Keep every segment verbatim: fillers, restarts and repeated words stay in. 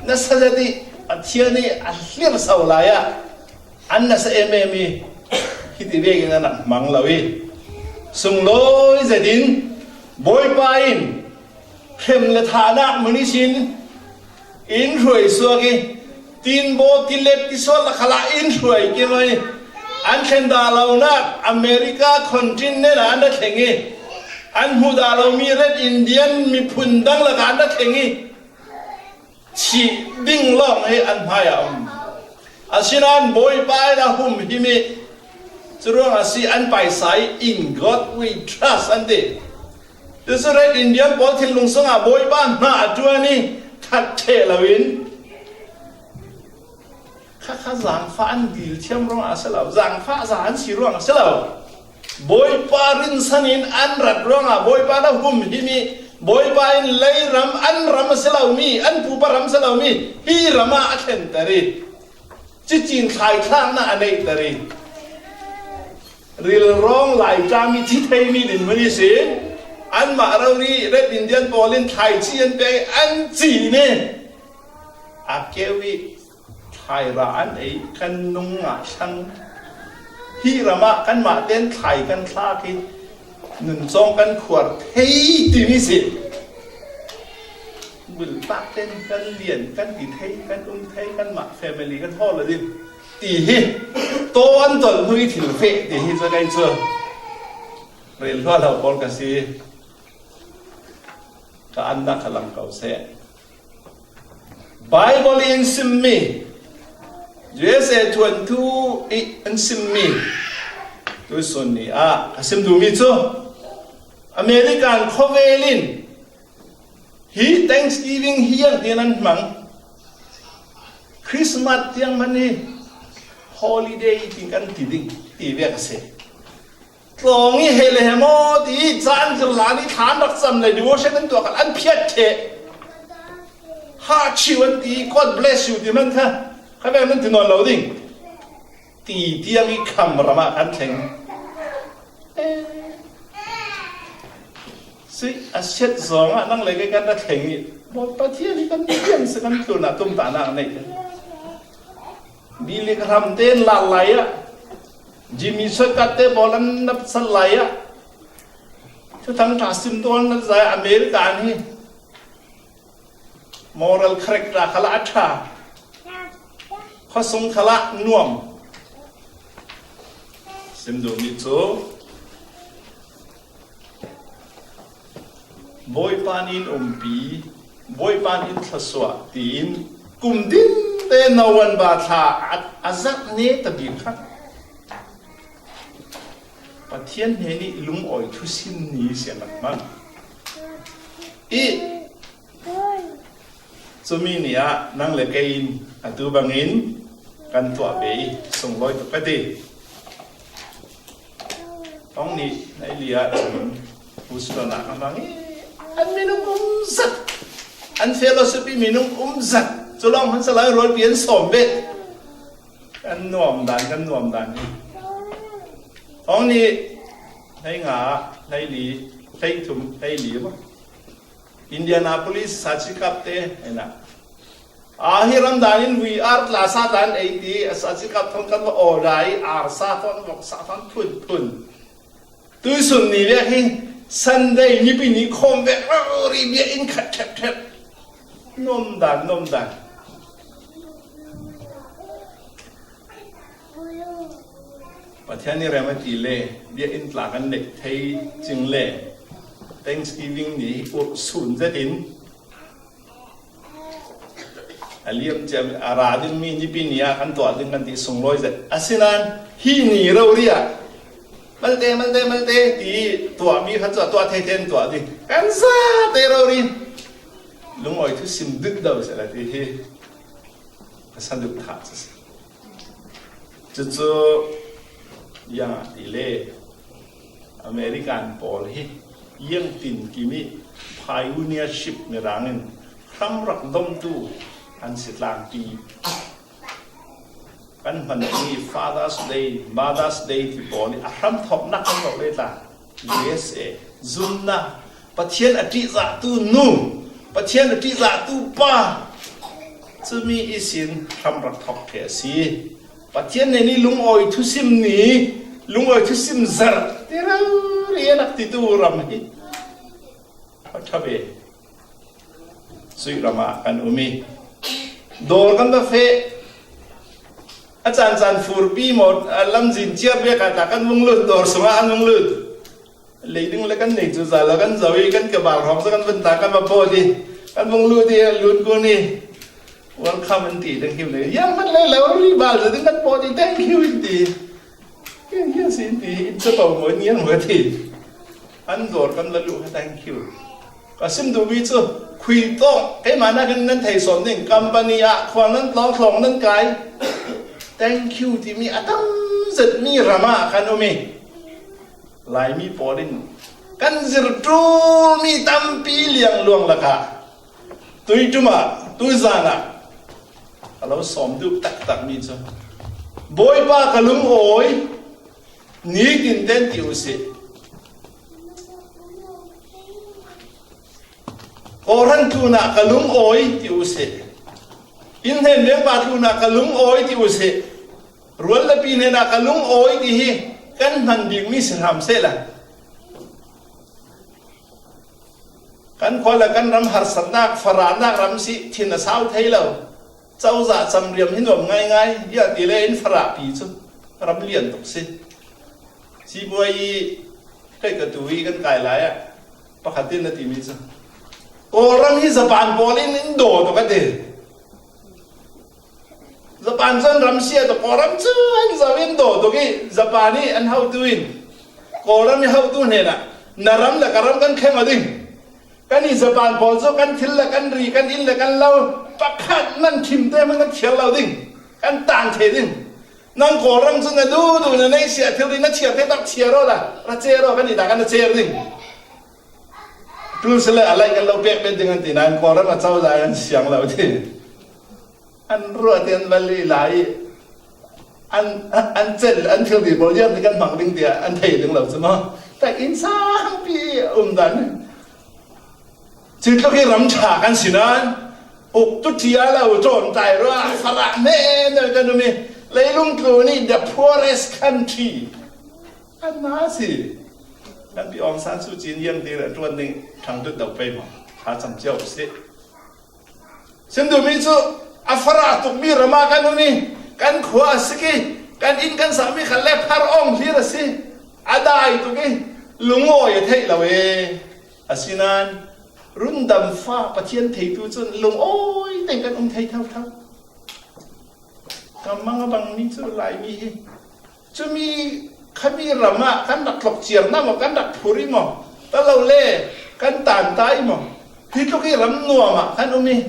nasa zet i Pathian i a hlir sau lai ah an nasa em em i hiti vekin an a hmang lo i sunglawi zetin Bawipa in hrem le thahnak mun ihsin in hruai suak i, tinbaw tilet tisual la khalah in hruai kim i, an thlen dah lonak America continent ah an ra thleng i, an hmuh dah lo mi Red Indian miphun dang lakah an ra thleng i, thih ding lawng hi an hmai ah um. Asinain Bawipa in a humhim i, curuang a si an paisa i, "In God we trust," an ti. Cucu Red Indian pawl thinlung sungah Bawipa hna a ṭuan i that ṭheh loin, kha kha zangfah an dil thiam ruangah a si lo, zangfah za an si ruangah a si lo. Bawipa rinsan in an rat ruangah Bawipa na humhim i, Bawipa in leiram an ram a si lomi, an pupa ram a si lomi, hi ramah a thlenter i, cicin thlaithlaknak a neihter i, rilrawng Laitlang i thi theimi dinhmun ihsin anmah rori Red Indian pawl in thlaici an pek i an cin i, a keu i thlaira an ei, kan nung ngah thlang. Hi ramah kanmah ten thlai kan thlak i, nun cawng kan khuar thei timi si. Bulpak ten kan lian, kan ti thei, kan um thei, kanmah family kan hawl lo ding ti hi. Taw an tolh hnu i thil feh ti hi, zakai cu rel hluahlo pawl ka si. Ka annak a lang ko seh. Bible i an simmi, U S A thuanthu i an simmi tuisun ni ah ka sim duhmi cu American khawvel in hi Thanksgiving hi ang tin an hmang. Christmas tiang man hi holiday tin kan ti ding ti ve ka si. Tlawng i hei le he maw ti i caan zirlan i thlan rak cam le devotion an tuah khan an phiat ṭheh. Ha chiu an ti, "God bless you," ti man kha, kha vek nan ti nawn lo ding. Ti tiang i kham ramah kan thleng. Si a siat zongah nang le kei kan ra thleng i, Bawi Pathian i kan pian si kan tlunah tumtahnak a neih. Billy Graham te an lal lai ah, Jimmy Swaggart te pawl an napsal lai ah, Thuthang ṭha sim tuan nan zai America an hi moral character khalah a ṭha, khuasung khalah nuam. Sim duhmi cu Bawipa nih in umpi, Bawipa nih in thluasuah tiin kum ding te November thla a, a zat ne tabik kha Pathian hnen i lungawi thusim ni sian rak hmang i, cumi ni ah nang le kei in atu bangin kan tuah ve i sunglawi tuk ka ti. Hong nih nai li ah cun Houston ah ka hmang i an minung um zat, an fellowship i minung um zat, cu lawng hman salai rualpi an sawm ve. Kan nuam dan, kan nuam dan hi. Hong nih hlei nga, hlei li, hlei thum, hlei li maw? Indianapolis sacikap te, ena. Ah, hi ram dan in V R tla sa dan ei ti, a sacikap thong kan va order i, arsa thong, voksa thong, phun, phun. Tuisun ni vek hi, Sunday nipi ni khawm vek, rori bia in khat ṭhep ṭhep. Nuam dan, nuam dan. Pathian i rem a ti le, bia in tla kan neih thei cing le, Thanksgiving ni urh sun zetin, a liam ciam a ra dingmi nipi ni ah kan tuah ding kan ti sunglawi zet. Asinain hi ni rori ah, malte, malte, malte, ti tuahmi kha cu a tuah thei tein tuah ding. Kan zate rori lungawi thusim deuh deuh seh la ti hi. Ka saduhthah cu si. Cucu, ziangahtile American pawl hi ziangtinkim i pioneership mirang in hram rak domtu an si tlangpi. Kan hman ding i Father's Day, Mother's Day ti pawl i a hramthawknak kan rak lei tla. U S A, zumnak, Pathian a ṭihzahtu nu, Pathian a ṭihzahtu pa, Cumi ihsin hram rak thawk thei a si. Pathian nih ni lungawi thusim ni, lungawi thusim zarh ti rori a rak titu ram hi a ṭha ve. Cuih ramah kan um i dawr kan va feh. A caan caan furpi maw, a lamzin ciar biak ah tla kan vung lut, dawr sungah kan vung lut. Lei ding le kan nei cu za lo kan zoh i kan kebal hrawng cu kan vun ta kan va pawt i kan vung lut i lut kun i welcome an ti ding hi le. Yang hmat le lo ri bal ding kan pawt i thank you in ti. Kei hi a si in ti in capo maw in yang maw ti. An dawr kan va luh kha thank you. Ka sim duhmi cu khui tawng keimah nakin nan thei sawn ding, company ah khuang nan tlawng thlawng nan kai. Thank you timi a tam zetmi ramah kan um i Laimi pawl in kan zir ṭulmi tampi liangluang lakah tuiṭum ah tuizan ah a lo sawm duh taktakmi cu Bawipa ka lungawi, nitin ten ti u sih. Kawhhran tlunah ka lungawi ti u sih. Inn hnen vengpa tlunah ka lungawi ti u sih. Rual le pi hnenah ka lungawi ti hi kan hman bikmi si hram sehla, kan khua le kan ram harsatnak, farahnak ram si thin a sau thei lo. Cozah camriam hi nuam ngaingai, ziah ti le in farahpi cu ram lian tuk si. Sibuai i kei ka tu i kan kai lai ah pakhat in a timi cu, Kawlram hi Japan pawl in in daw tuk a ti. Japan cu an ram si a tuk, Kawlram cu an zoh in daw tuk i Japan i an hotu in Kawlram i hotu hnenah, na ram le ka ram kan thleng aw ding. Kan i Japan pawl cu kan thil le kan ri, kan inn le kan lo pakhat nan thim te hmanh kan thiar lo ding, kan tan thei ding. Nang Kawlram cu na duhduh na neih si ah thilri na thiar te tak thiar aw la, ra cer aw, kan i ta kan na cer ding. Tul si le a laih kan lo pek bet ding an ti nain Kawlram a cozah an siang lo ti. An ruah te an va lih lai i an, an cel, an thilri pawl ziang ti kan hmang ding tiah an thei ding lo cu maw? Tak inn sangpi um dan. Cutluk i ram ṭha kan si nain uktu ṭia lo ṭawnṭai ruah farah hmehmeh kan um i leilung tlun i the poorest country an hna si. Kan pi Aung San Suu Kyi in ziang ti le ṭuan ding ṭhang dut do pei maw? Ṭha cam cio u sih. Sim duhmi cu a farah tukmi ram ah kan um i kan khua a sik i kan inn kan sangmi khat le phar awng hlir a si. A dai tuk i lungawi a theih lo e. Asinain rundam fa Pathian theitu cun lungawi tein kan um thei thotho. Ka mang a bangmi cu Laimi hi cumi khami ram ah kan rak tlok ciar hna maw, kan rak phur i maw, ta lo le kan tan ta i maw, hi tluk i ram nuam ah kan um i,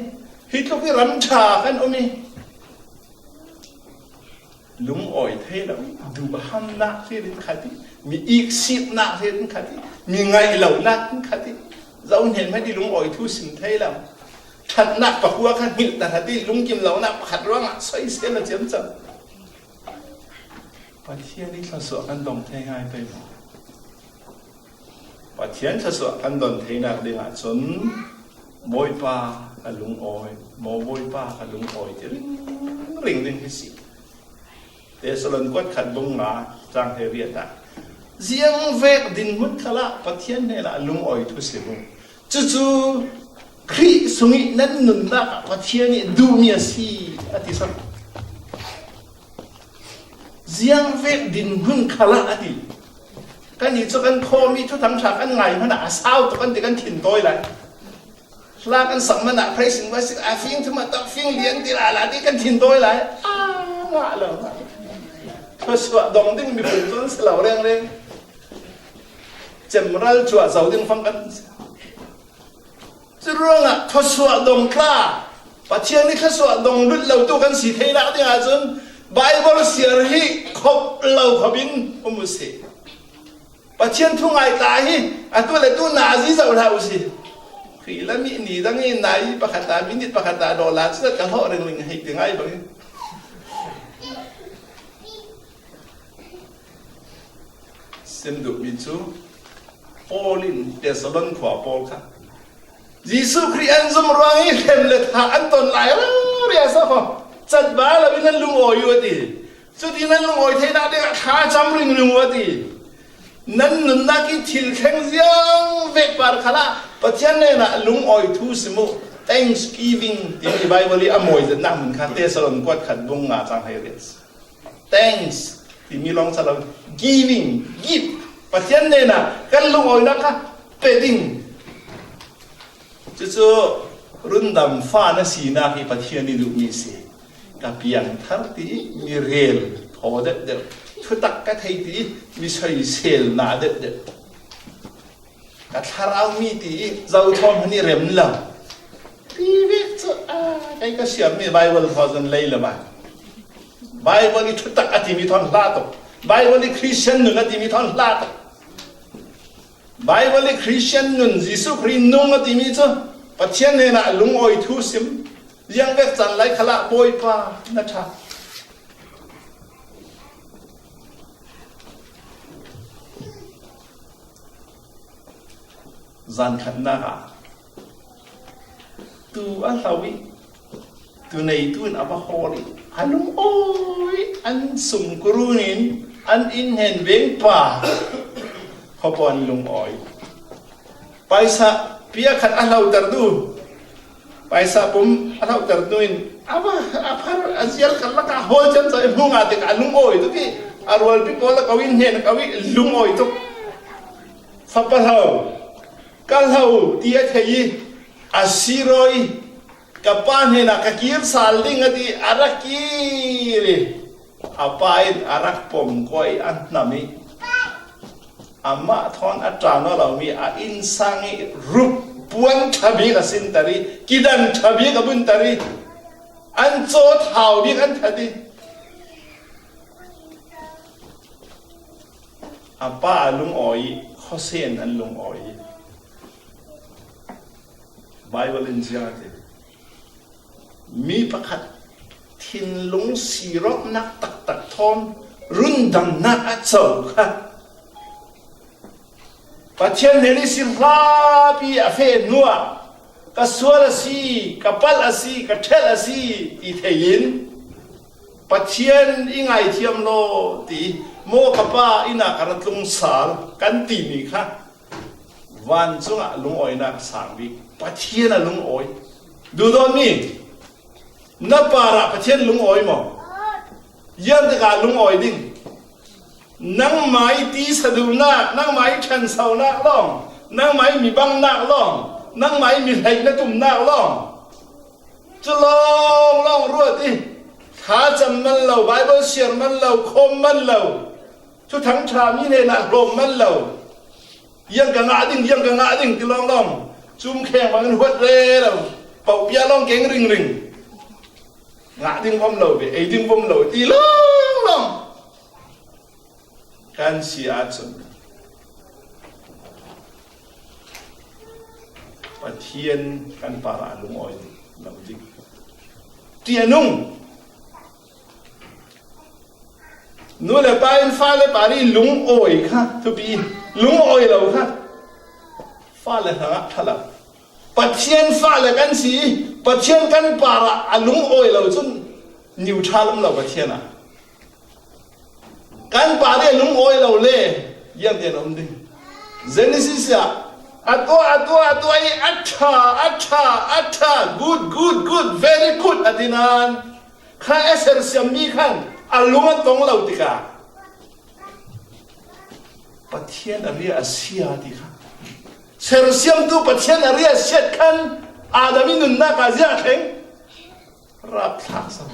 hi tluk i ram ṭha kan um i, lungawi thei lo i, duhhamnak hririn khat i, mi iksiknak hririn khat i, mi ngaih lonak in khat i, zohhnen hmanh i lungawi thu sim thei lo. Ṭhatnak pakua kha hngilh ta hrat i, lungkim lonak pakhat ruangah soisel a ciamco. Pathian i thluasuah kan dong thei ngai pei maw? Pathian thluasuah kan don theinak dingah cun Bawipa ka lungawi, maw Bawipa ka lungawi ti ringring ding hi si. Tesalon kuat khat bung nga cang he riat ah ziangvek dinhmun khalah Pathian hnenah lungawi thu si u. Cucu Khrih sungih nan nunnak ah Pathian ih duhmi a si, a ti sawn. Ziangvek dinhmun khalah a ti. Kan i cu kan khawmi thuthang ṭha kan ngai hmanh ah a sau tuk kan ti kan thin tawi lai. Hla kan sak hmanh ah praise and worship a fing thum ah tak fing lian ti lala ti kan thin tawi lai. A ngah lo. Thluasuah dong ding miphun cu an si lo rengreng. Cemral cuah zo ding fang kan si. Curuangah thluasuah dong tla, Pathian nih thluasuah dong lut lo tu kan si theinak dingah cun Baibal siar hi khop lo khop in um u sih. Pathian thu ngai tla hi atu le tu nazi zoh hlah u sih. Khrih le mi ni dang i nai pakhat ah, minit pakhat ah dollar cu ka hlawh ringring hei ti ngai bang. Sim duhmi cu Paul in Tesalon khua pawl kha Jesuh Khrih an zumh ruang i hrem le thah an ton lai rori a Kho, chat ba lo in nan lungawi uh a ti. Cuti nan lungawi theihna dingah thlacam ringring uh a ti. Nan nunnak ih thil thleng ziang vek par khalah Pathian hnenah lungawi thu sim uh. Thanksgiving timi Bible ih a mawi zetnak hmun kha Tesalon kuat khat bung nga cang hei riat. Thanks timi lawng ca lo, giving, give. Pathian hnenah kan lungawinak kha pe ding. Cucu rundam fa na sinak hi Pathian ih duhmi si. Ka piangthar ti ih mi rel thaw deuhdeuh, thutak ka thei ti ih mi soisel na deuhdeuh, ka thlarau mi ti ih zothawm hmanh ih rem lo. Ti vek cu, a, kei ka siarmi Bible thaw cun lei lo ah. Bible ih thutak a timi thawn hla tuk. Bible ih Christian nun a timi thawn hla tuk. Bible ih Christian nun, Jesuh Khrih nung a timi cu Pathian hnenah lungawi thu sim, ziangvek caan lai khalah Bawipa na ṭha. Zan khatnak ah tu a hlo ih, tu neitu in a va hawl ih, a lungawi, an sungkurun in an inn hnen vengpa khuapawn lungawi. Paisa pia khat a hlotertu, paisa pum a hlotertu in a va, a phar, a zial karlak ah hawl ciamco ih hmu ngah tikah a lungawi tuk ih a rualpi pawl a ko ih hnen a ko ih lungawi tuk. Fapa hlo, ka hlo ti a thei ih a sir aw ih, ka pa hnenah ka kir sal ding a ti, a rak kir ih a pa in a rak pom kua ih a hnam ih amah thawn a ṭan aw lomi a innsang ih rup puan ṭha bik a sinter ih, kidang ṭha bik a bunter ih, an caw thau bik an that ih, a pa a lungawi ih khuasen an lungawi ih. Bible in ziah a ti. Mi pakhat thinlung sirawknak taktak thawn rundamnak a co kha Pathian hnen ihsin hlapi a feh hnuah ka sual a si, ka palh a si, ka ṭhelh a si ti thei in, Pathian i ngaithiam law ti, maw ka pa inn ah ka ra tlung sal kan timi kha vancungah lungawinak a sang bik. Pathian a lungawi. Duhdawtmi, na parah Pathian lungawi maw? Ziangtikah lungawi ding? Nangmah ih tisa duhnak, nangmah ih ṭhansonak lawng, nangmah ih mi bangnak lawng, nangmah ih mi hleihna tumnak lawng, cu lawnglawng ruat ih thlacam man lo, Bible siar man lo, khawm man lo, thuthang ṭha mi hnenah hlawm man lo, ziang ka ngah ding, ziang ka ngah ding ti lawnglawng, cumkheng bangin huat rero, pohpiah lawng keng ringring, ngah ding vom lo ve, ei ding vom lo ti lawnglawng kan si ahcun Pathian kan parah lungawi lo ding. Ṭihnung, nu le pa in fale parih lungawi kha thupi, lungawi lo kha fale hrangah ṭha lo. Pathian fale kan si ih Pathian kan parah a lungawi lo cun niu ṭha lam lo Pathian ah. Kan parih a lungawi lo le, ziangtin a um ding. Genesis ah a tuah, a tuah, a tuah ih a ṭha, a ṭha, a ṭha, good, good, good, very good a ti nain, kha a sersiammi khan a lung a tong lo tikah Pathian a ria a sia ti kha. Sersiamtu Pathian a ria a siat khan Adam ih nunnak ah ziah a thleng? Rapthlak sa.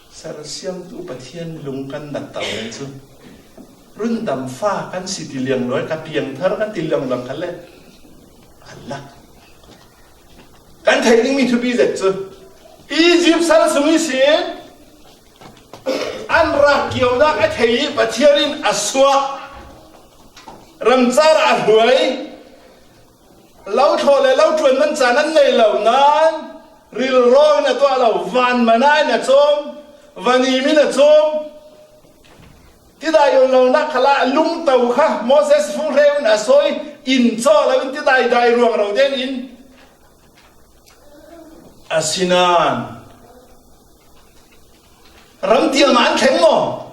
Sersiamtu Pathian lung kan nat tal le cu rundam fa kan si ti liangluai, ka piangthar kan ti liangluai kha le a lak. Kan theih dingmi thupi zet cu Egypt sal sung ihsin an rak kionak a thei ih Pathian in a suah, ramcar a hruai, lo thlawh le lo ṭuan man caan an nei lo nain rilrawng in a tuah lo, van mana in a cawm, vanim in a cawm. Tidai un lonak khalah lungto kha Moses funghreu in a sawi, in cawh loin tidai dai ruangro tein in Asinan, ram tial man thleng maw?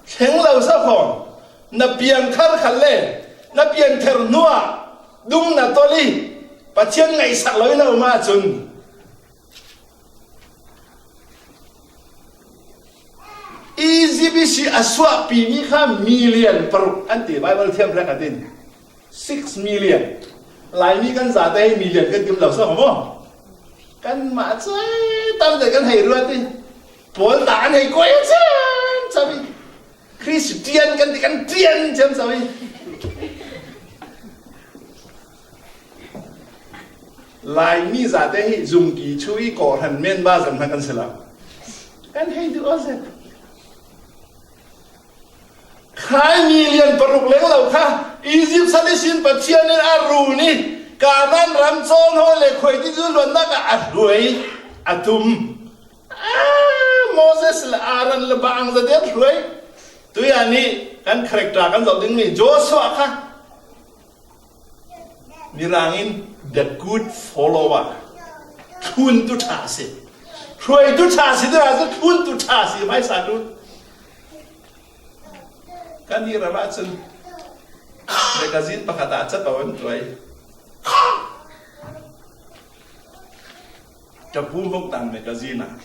Thleng lo sa khawm, na piangthar khat le na piangthar hnuah dung na tolh i Pathian ngaihsak lo i na um ahcun, Egypt ihsi a suahpimi kha million paruk an ti, Bible thiam hrekkhat in. Six million. Laimi kan zate hi million kan tim lo sa maw? Kanmah cu tam te kan hei ruat i, Paul ta an hei kuai ciamco i, Christian kan ti kan ṭian ciamco i. Laimi zate hi zumki chu i kawhhran men ba zan hna kan si lo. Kan hei duh aw zet. Khai million paruk leng lo kha Egypt sal ihsin Pathian in a run i Kanaan ram cawn hawi le khuaiti cu luannak ah a hruai, a tum. Ah, Moses le Aaron le bang zate an hruai. Tui ah nih kan character kan zoh dingmi Joshua kha Mirang in the good follower, thluntu ṭha a si. Hruaitu ṭha a si, tu ah cun thluntu ṭha a si, hmaisa tu. Kan i ram ah cun magazine pakhat ah capo an tuai. Ṭapu Hmokdang magazine ah.